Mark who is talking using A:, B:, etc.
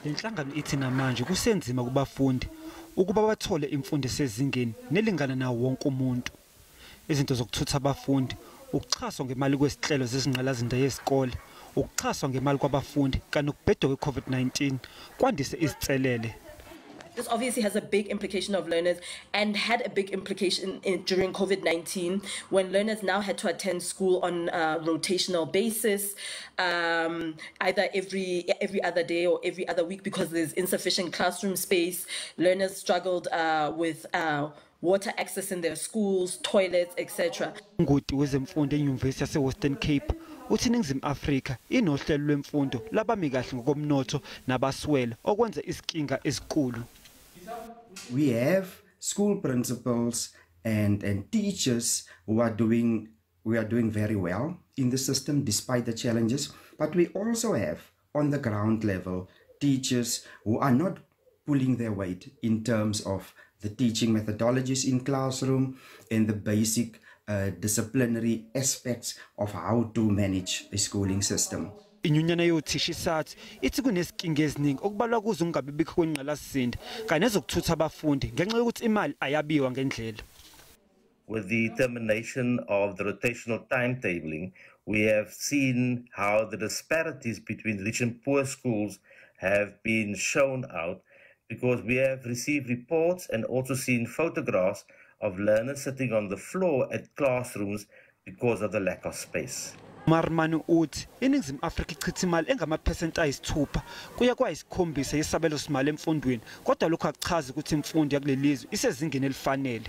A: Lenhlangano ithi namanje kusenzima kubafundi ukuba bathole imfundo esezingeni nelingana nawo wonke umuntu. Izinto zokuthutha abafundi, ukuxhaswa ngemali kwezihlelo zezingqalasizinda yesikole, ukuxhaswa ngemali kwabafundi kanye nokubhedwa kwe-COVID-19 kwandise izinselele.
B: This obviously has a big implication of learners and had a big implication during COVID-19 when learners now had to attend school on a rotational basis, either every other day or every other week because there's insufficient classroom space. Learners struggled with water access in their schools, toilets, etc.
A: Ungoti wezemfundo eNyuvesi yase-Western Cape uthi iNingizimu Afrika inohlelo lwemfundo labami kahle ngokomnotho nabaswele okwenza izinkinga ezinkulu.
C: We have school principals and teachers who are doing very well in the system despite the challenges, but we also have on the ground level teachers who are not pulling their weight in terms of the teaching methodologies in classroom and the basic disciplinary aspects of how to manage a schooling system.
A: Inyunyana yothisha iSADTU ithi kunezinkinga eziningi okubalwa kuzo ukungabi bikho kwengqalasizinda kanye nezokuthutha abafundi ngenxa yokuthi imali ayabiwa ngendlela.
D: With the termination of the rotational timetabling, we have seen how the disparities between rich and poor schools have been shown out, because we have received reports and also seen photographs of learners sitting on the floor at classrooms because of the lack of space.
A: Marmani uthi iNingizimu Afrika ichitha imali engamaphesenti 6 kuya kwayi-7 yesabelo simali emfundweni, kodwa lokhu akuchazi ukuthi imfundo yakuleli lizwe isezingeni elifanele.